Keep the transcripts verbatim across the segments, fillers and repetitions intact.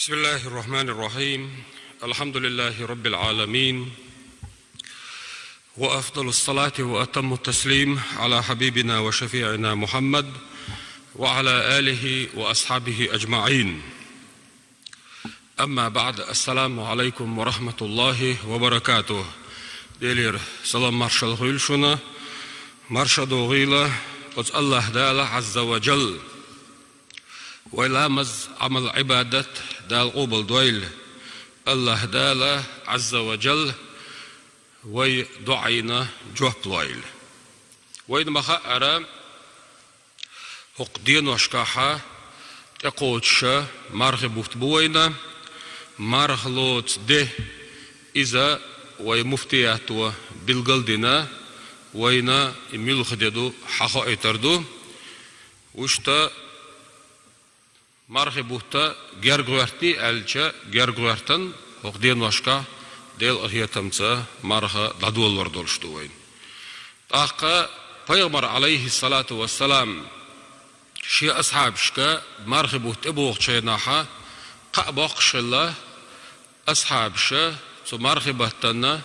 بسم الله الرحمن الرحيم. الحمد لله رب العالمين. وأفضل الصلاة وأتم التسليم على حبيبنا وشفيعنا محمد وعلى آله وأصحابه أجمعين. أما بعد، السلام عليكم ورحمة الله وبركاته. Делера салам маршалла хуьлда шуна, марша догӀийла оцу АллахӀ Дала Ӏазза ва Джалла. Вай ламаз, Ӏамал, Ӏибадат Дала къобал дойла. АллахӀ Дала Ӏазза ва Джалла вай дуӀайна жоп лойла. Вайна ма-хаъара, хӀокху деношкахьа тӀекхочуша мархи бутт бу вайна, марха лоцу де, иза вай муфтиято билгал а дина, вайна и муьлха де ду хьахоуьйтур ду. Вуьшта мархи бутт герга гӀоьртиний аьлча, герга гӀоьртина хӀокху деношкахь Делан къинхетамца марха дӀадолалур долуш ду вайна. ТӀаккха Пайхамар, Ӏалайхиссалату вассалам, шен асхьабашка мархи бутт тӀебогӀучу хенахьа кхаъ боккхуш хилла, асхьабаша цу мархи баттана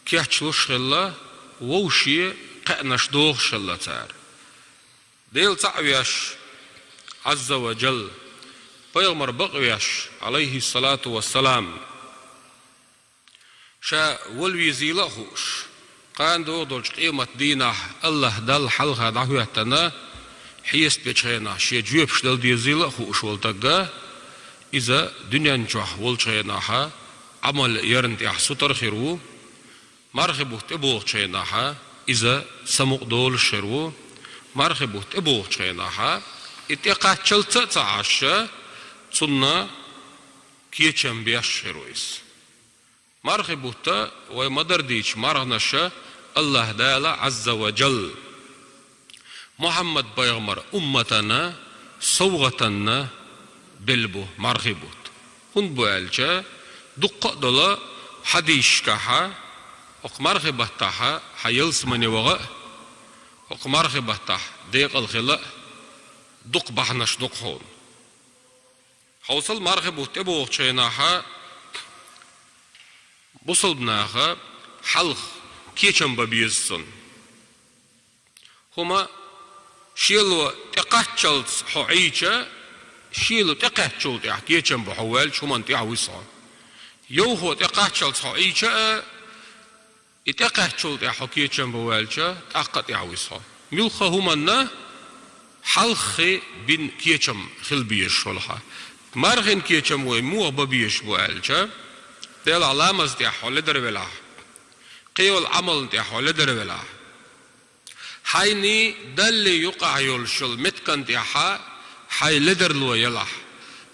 кечлуш хилла, вовшийн кхаьънаш дохуш хилла цара. Дела цхьаъ веш, Ӏазза ва Джалла, Пайхамар бакъ веш, Ӏалайхиссалату вассалам, ша вала везийла а хууш, кхана догӀу долчу къематан дийнахь АллахӀ Далла хьалха дӀахӀоьттина, хьесап бечу хенахь шен жоьпаш дала дезийла а хууш волу стаг, иза дуьнен чохь волчу хенахьа Ӏамал ярна тӀехь сутара хир ву, мархи бутт тӀебогӀучу хенахьа иза самукъа долуш хир ву, мархи бутт тӀебогӀучу хенахьа и тӀекхаччалц а ца Ӏаш, цунна кечам беш хир ву иза. Мархи бутт, вай ма-дарра дийцича, марханаш АллахӀ Дала Ӏазза ва Джалла Мухьаммад-пайхамаран умматана совгӀатана белла бу мархи бутт. ХӀунда бу аьлча, дуккха а долу хьадисашкахьа, хӀокху мархи баттахьа хьан ялсамане ваха а, хӀокху мархи баттахь декъала хила а дукха бахьанаш ду-кх хьуна. Хьовсал, мархи бутт тӀебогӀучу хенахьа бусалба наха хьалха кечам бан беза цунна. ХӀума шело тӀекхаччалц хьо Ӏийча, шело тӀекхаьччул тӀаьхьа кечам бан хьо ваьлча, хӀуманна тӀаьхьа вуьсу хьо. Йовхо тӀекхаччалц хьо Ӏийча а, и тӀекхаьччул тӀаьхьа хьо кечам бан ваьлча, тӀаккха а тӀаьхьа вуьсу хьо. Муьлхха хӀуманна хьалххе бина кечам хила безаш хуьлу хьан. Мархин кечам вай муха бан безаш бу аьлча, делахь ламаза тӀехь хьо ледар велахь, кхин йолу Ӏамална тӀехь хьо ледар велахь, хьайний Даллий юкъахь йолуш йолу меттиган тӀехьа хьайн ледарло елахь,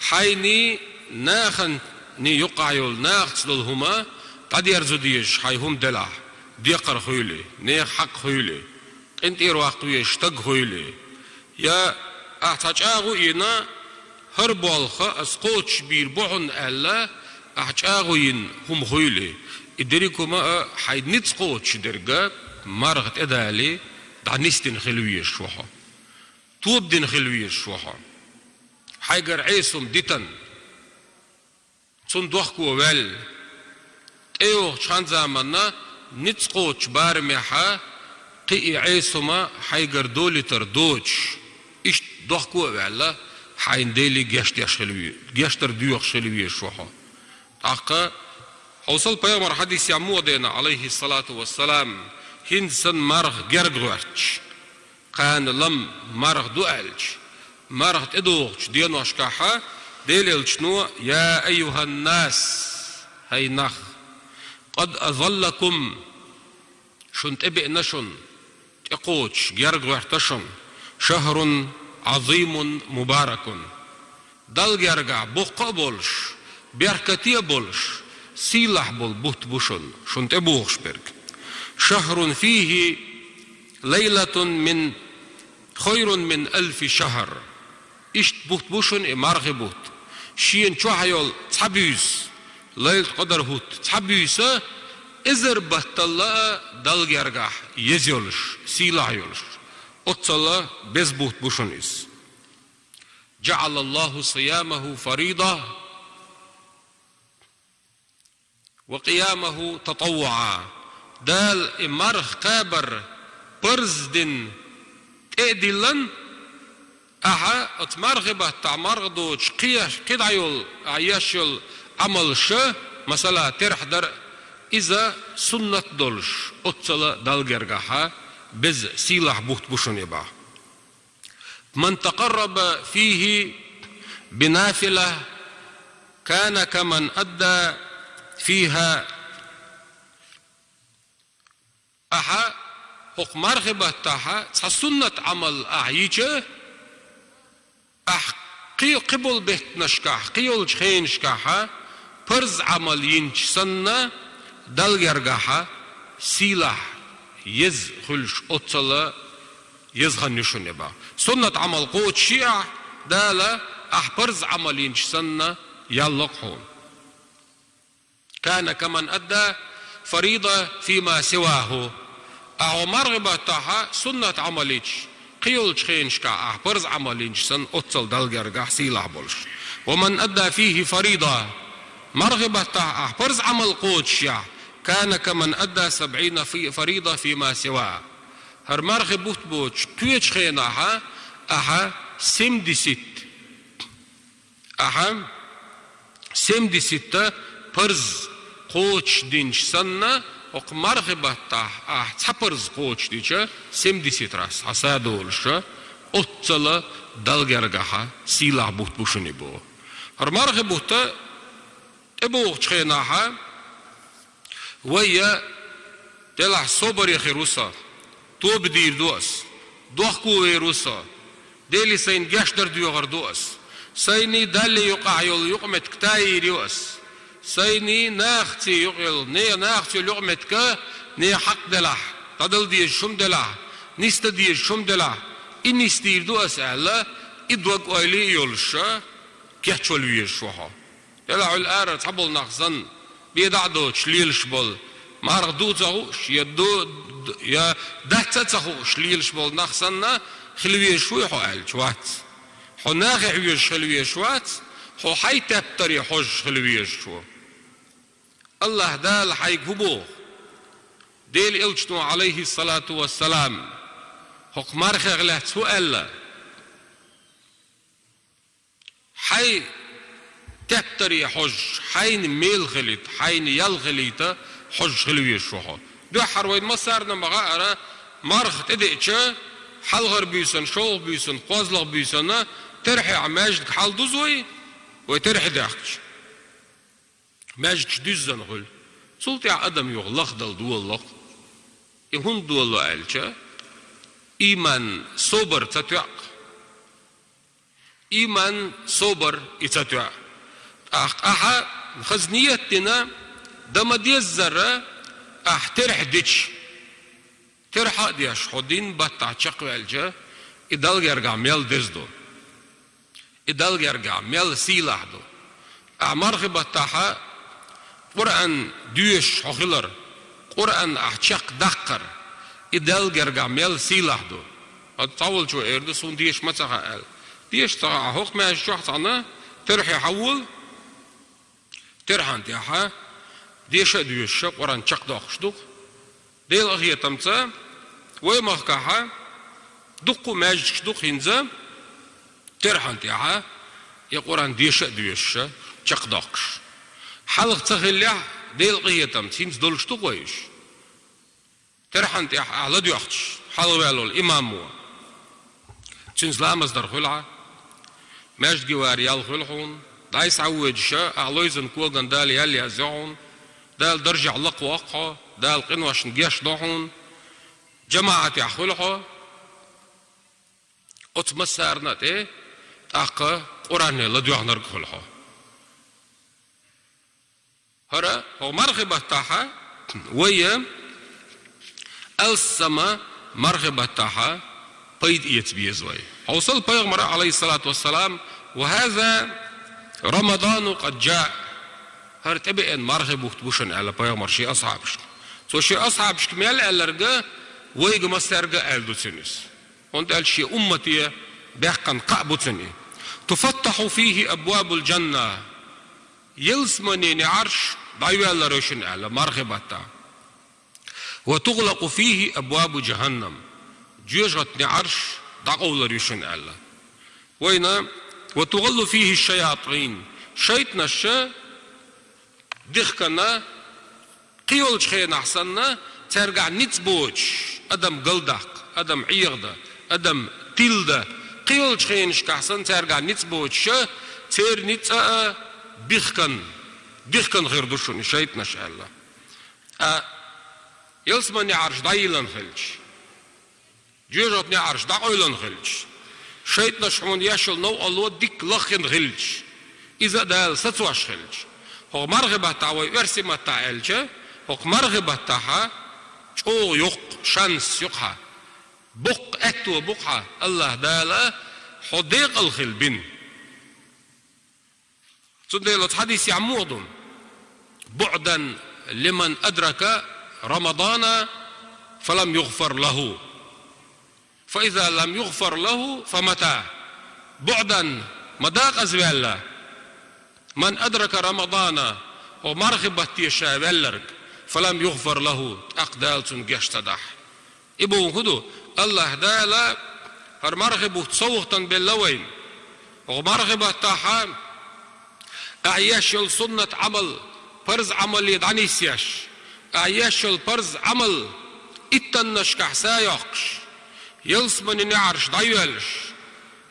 хьайний наханий юкъахь йолу нахаца долу хӀума дӀадерзо дезаш хьайн хӀума делахь, декхар хуьлий, нехан хьакъ хуьлий, къинтӀера ваккха везаш стаг хуьлий, я ахь цхьа чӀагӀо а йина, хӀара болх ас кхочушбийр бу хьуна аьлла, ахь чӀагӀо йина хӀума хуьлий, и дерриг а хӀума а хьайн ницкъ кхочушдерг марха тӀедалий, дӀанисдина хила везаш ву хьо. Тоба дина хила везаш ву хьо. Хьайгара Ӏеса хӀума дитина, цунна дохко ваьлла, тӀейогӀучу хан-заманна ницкъ кхочучу барамехьа кхин и Ӏеса хӀума хьайгара долуьйтур доцуш, иштта дохко а ваьлла, хьайна Деле гечдеш хила ве-, гечдар доьхуш хила везаш ву хьо. ТӀаккха хьовсал, пайхамар хьадисехь муха деана, Ӏалайхиссалату вассалам, хӀинца санна марха герга гӀоьртича, кхана лам марха ду аьлча, марха тӀедогӀучу деношкахьа Делан Элчано: «Я айюханнас, хӀай нах, къад азаллакум, шуна тӀебеана шуна, тӀекхочуш герга гӀоьрта шуна, шахрун Ӏазимун мубаракун». Далла гергахь боккха а болуш, беркате а болуш, сийлахь болу бутт бу шуна, шуна тӀебогӀуш берг. «Шахрун фихи лайлатун мин, хойрун мин алфи шахр». Иштта бутт бу шуна и мархи бутт. Шена чохь йолу цхьа буьйса, лайлат-къадар хӀутту цхьа буьйса, эзар батталла а Далла гергахь еза йолуш, сийлахь йолуш. Оццалла беза бутт бу шуна иза. «ЖаӀалаллаху сиямаху фарида». وقيامه تطوعا. Дала и марха кхабар парз дина тӀе а диллина, ахьа оцу мархи баттахь марха доцуш кхе-, кхидӀа йолу, ахьа еш йолу Ӏамалш, масала, терхьдар а, иза суннат долуш, оццала Далла гергахьа беза сийлахь бутт бу шуна и боху. من تقرب فيه بنافلة كان كمن أدى فيها. Ахьа хӀокху мархи баттахьа цхьа суннат Ӏамал ахьа йича, ахьа кхи-, кхиболу беттанашкахь, кхийолчу хенашкахьа парз Ӏамал йинчу санна, Далла гергахьа сийлахь еза хуьлуш оццала еза хан ю шуна и боху. Суннат Ӏамал кхочушйи ахь, Дала ахьа парз Ӏамал йинчу санна, яллакх хьуна. كان كمن أدى فريضة فيما سواه. Ахьа мархи баттахьа суннат Ӏамал йича, кхийолчу хенашкахь ахьа парз Ӏамал йинчу санна, оццала Далла гергахь сийлахь болуш. ومن أدى فيه فريضة. Мархи баттахь ахьа парз Ӏамал кхочушъяхь, كان كمن أدى سبعين في-، فريضة فيما سواه. ХӀара мархи бутт боцуш кхечу хенахьа ахьа семьдесят, ахьа семьдесят парз кхочушдинчу санна, хӀокху мархи баттахь ахьа цхьа парз кхочушдича, семьдесят раз хьаса долуша, оццала Далла гергахьа сийлахь бутт бу шуна и боху. ХӀара мархи бутта тӀебогӀучу хенахьа, вай я, делахь, собаре хир ву со, тоба дийр ду ас, дохко вер ву со, Деле сайна гечдар доьхур ду ас, сайний Далле юкъахь йолу юкъаметтиг тайийр ю ас, сайний нахаца юкъа йолу, не нахаца йолу юкъаметтига не хьакъ делахь, дӀадала дезаш хӀума делахь, нисдан дезаш хӀума делахь, и нисдийр ду ас аьлла, и дог-ойла а йолуша, кечвала везаш ву хьо. Делахь, хьуьлла арара цхьаболу нах санна, бен дӀа а доцуш лелаш болу, марха ду а ца хууш, я ду-, я дац а ца хууш лелаш болу нах санна, хила везаш вуй хьо аьлча, вац. Хьо нахехь везаш хила везаш вац, хьо хьайн тептаре хьожуш хила везаш ву. АллахӀ Дала хьайга хӀун боху? Делан Элчано, Ӏалайхиссалату вассалам, хӀокху мархех лаьцна хӀун аьлла? Хьайн тептаре хьожуш, хьайна мел хилийта, хьайна ял хилийта хьожуш хила везаш ву хьо. Дуьххьара вайн массарна ма хаъара, марха тӀедеъча, хьалхара буьйсанна, шолгӀа буьйсанна, кхозлагӀа буьйсанна, терхьехь маьждиг хьалдузу вай, вай терхье даьхкича. Маьждигаш дуьззина хуьлу. Цул тӀаьхьа адам юха лахдала долало. И хӀунда долало аьлча, ийман, собар ца тоьа. Ийман, собар и ца тоьа. ТӀаккха ахьа хаза ниет дина, дан ма-деззара ахьа терхье дича, терхье а деш, хьо дин баттахь чекхваьлча, и Далла гергахь мел деза ду. И Далла гергахь мел сийлахь ду. Ахьа мархи баттахьа Къуръан доьшуш хьо хилар, Къуръан ахьа чекхдаккхар, и Далла гергахь мел сийлахь ду. Ткъа цхьаволчо эр ду, суна деша ма ца хаьа аьлла. Деша ца хаьа, хӀокху маьждиг чохь цхьана терхье хьавола, терхьан тӀехьа деша а доьшуша Къуръан чекхдоккхуш ду-кх. Делан къинхетамца вай махкахьа дуккха а маьждигаш ду-кх хӀинца, терхьан тӀехьа и Къуръан деша а доьшуша чекхдоккхуш. Хьалха ца хиллехь, Делан къинхетамца хӀинца долуш ду-кх вай уьш. Терхьан тӀехь ахьа ладоьгӀча, хьалха ваьлла волу имамо, цуьнца ламаз дар хуьлу хьан, маьждиге вар ял хуьлу хьуна, дӀай схьавоьдуша, ахьа лойзан коган Дала ял язйо хьуна, Дала даржехь лакхавоккху хьо, Дала къиношна гечдо хьуна, жамаӀатехь хуьлу хьо, оцу массарна а тӀе тӀаккха Къуръане ладоьгӀнарг хуьлу хьо. ХӀара, хӀокху мархи баттахьа вай алссама мархи баттахьа пайда эца беза вай. Хьовсал пайхамара, Ӏалайхиссалату вассалам: «Ва хаза Рамадану къад джаа». ХӀара тӀебеана мархи бутт бу шуна, аьлла пайхамара шен асхьабашка. Цо шен асхьабашка мел аьлларга, вайга массаьрга а аьлла ду цуьнан иза. ХӀунда аьлча шен уммате баьккхина кхаъ бу цуьнан и. «Туфаттахьу фийхи абвабул джанна». Ялсаманин неӀарш дӀайоаллар ю шуна аьлла, мархий баттахь. «وتغلق فيه أبواب جهنم». Жоьжахатин неӀарш дӀакъовлар ю шуна аьлла. Вайна: «وتغل فيه الشياطين». ШайтӀанаш дихкана, кхийолчу хенахь санна, цаьргахь ницкъ боцуш, адам галдаккха, адам Ӏехадан, адам тиладан, кхийолчу хенашкахь санна, цаьргахь ницкъ боцуша, церан ницкъ а бихкан, дихкан хир ду шуна шайтӀанаш аьлла. Ткъа ялсаманин неӀарш дӀайиллан хилча, жоьжахатин неӀарш дӀакъовлан хилча, шайтӀанаш хьуна еш йолу новкъарло дикка лаххина хилча, иза а Дала сацош хилча, хӀокху мархий баттахь, вай оьрсийн маттахь аьлча, хӀокху мархий баттахьа чӀогӀа йоккха шанс ю-кх хьан, боккха аьтто бу-кх хьан, АллахӀ Дала хьо декъал хила бина. Цундела оцу хьадисехь муха ду: «بعدا لمن أدرك رمضان فلم يغفر له، فإذا لم يغفر له فمتى». «بعدا», ма дакъазваьлла, «من أدرك رمضان», хӀокху мархий батте ша ваьлларг, «فلم يغفر له», тӀаккха Дала цунна геч ца дахь. И бохург хӀун ду? АллахӀ Дала хӀара мархий бутт совгӀатана белла вайна. ХӀокху мархий баттахьа ахь еш йолу суннат Ӏамал, парз Ӏамале дӀанисъеш, ахь еш йолу парз Ӏамал иттаннашкахь са йоккхуш, ялсаманин неӀарш дӀайоьллуш,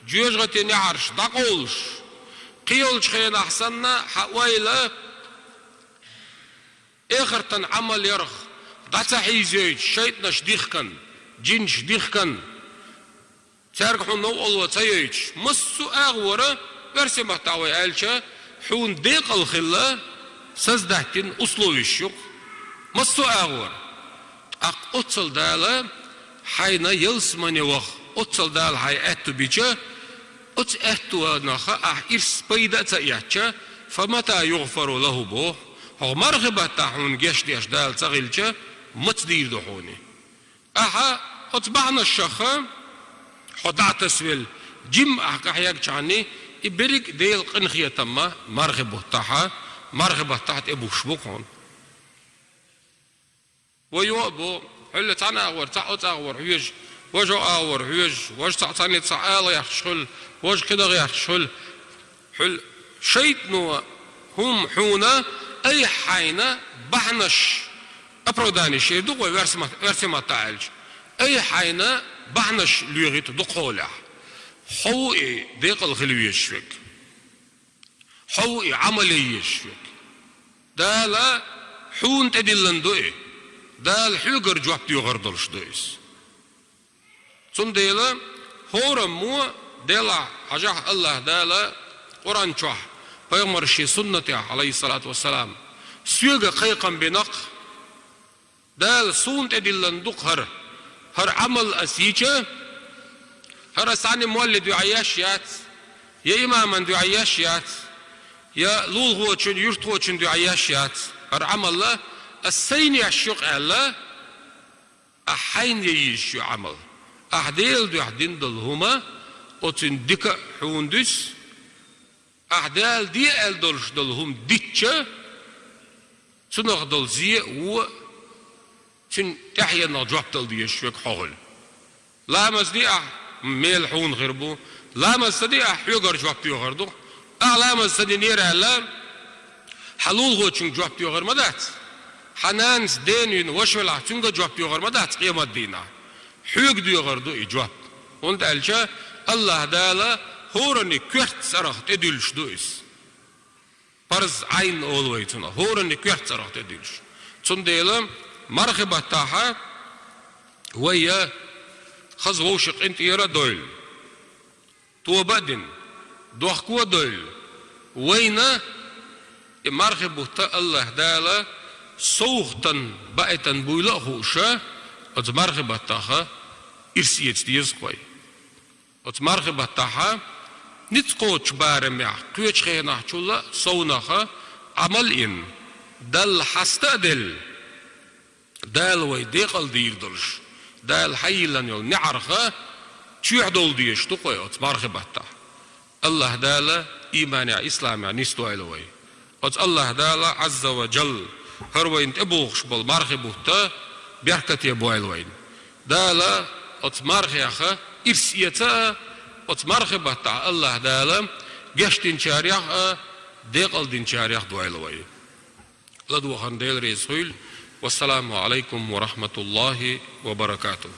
жоьжахатин неӀарш дӀакъовлуш, кхийолчу хенахь санна хьан ойла эхартан Ӏамал ярах дӀа ца хьийзайойтуш, шайтӀанаш дихкан, джинаш дихкан, цаьрга хьуна новкъарло ца йойтуш, массо а агӀора, оьрсийн маттахь вай аьлча, хьуна декъал хилла создать дина условиш ю-кх. Массо а агӀора. ТӀаккха оццул Дала хьайна ялсамане ваха, оццул Дала хьайн аьтту бича, оцу аьттонах ахь ирс пайда а ца эцча, «فمتى يغفر له» боху. ХӀокху мархий баттахь хьуна геч деш Дала ца хилча, маца дийр ду хьуна? Ахьа оцу бахьанашха хьо дӀа а тасавелла, жимма ахь къахьегчахьана, и берриг а Делан къинхетам мархий баттахьа, мархий баттахь тӀебуссуш бу хьуна. Вай юха а бу, хьуьлла цхьана агӀор, цхьаъ оцу агӀор хьоьжуш, важа оцу агӀор хьоьжуш, важа цхьаъ цхьаьнца цхьаъ ала гӀерташ хуьлу, важа кхидӀа гӀерташ хуьлу. Хьуьлла шайтӀано хӀума хьуна айхьа хьайна бахьанаш, оправдание шера ду-кх вай оьрсийн мат-, оьрсийн маттахь аьлча. Айхьа хьайна бахьанаш лоьхуьйту дукхахьолехь. Хьо ву и декъал хила везаш верг. Хьо ву и Ӏамал ян езаш верг. Дала хьуна тӀедиллина ду и. Дала хьоьгара жоп доьхур долуш ду иза. Цундела хӀораммо, делахь хьажахь, АллахӀ Дала Къуръан чохь, пайхамара шен суннатехь, Ӏалайхиссалату вассалам, соьга кхайкхам бина-кх, Дала суна тӀедиллина ду-кх хӀара. ХӀара Ӏамал ас йича, хӀара ас цхьанна моллин дуьхьа еш яц, я имаман дуьхьа еш яц, я лулахочун, юьртахочун дуьхьа еш яц. ХӀара Ӏамал ас сайна еш ю-кх аьлла, ахь хьайна ян езаш ю Ӏамал. Ахь Делан дуьхьа дина долу хӀума, оцуьнан дика а хьуна дуьсу, ахь Дала де аьлла долуш долу хӀума дитча, цунах долу зен а, вон а, цуьнан тӀаьхьенах жоп дала дезаш верг хьо хуьлу. Ламаз де ахь, мела хьуна хир бу. Ламаз ца де ахь, хьоьгара жоп доьхур ду. Ахь ламаз ца динера аьлла, хьан лулахочуьнга жоп доьхур ма дац. Хьан нанас дена вина ваша велахь, цуьнга жоп доьхур ма дац къематдийнахь. Хьоьга доьхур ду и жоп. ХӀунда аьлча АллахӀ Дала хӀоранна коьрта цӀарах тӀедуьллуш ду иза. Парз Ӏайн олу вай цунах, хӀоранна коьрта цӀарах тӀедуьллуш. Цундела мархий баттахьа вай я хаза вовшийн къинтӀера а довлуш, тоба а дина, дохко а довлуш, вайна и мархий бутт АллахӀ Дала совгӀатана баийтина буйла а хууш, оцу мархий баттахьа ирс эца деза-кх вай. Оцу мархий баттахьа ницкъ кхочучу барамехь, кхечу хенахь чул а совнаха Ӏамал а йина, Далла хьаста а делла, Дала вай декъал дийр долуш, Дала хьайиллина йолу неӀарха чоьхьадовла дезаш ду-кх вай оцу мархий баттахь. АллахӀ Дала ийманехь, исламехь нисдойла вай. Оцу Аллаха Дала, Азза ва Джалла, хӀара вайна тӀебогӀуш болу мархи бутт беркате бойла вайна. Дала оцу мархех ирс эца а, оцу мархи баттахь Аллаха Дала гечдинчарех а, декъалдинчарех дойла вай. ЛадогӀарна Дела реза хуьйла. Вассаламу алайкум ва рахматуллахи ва баракатух.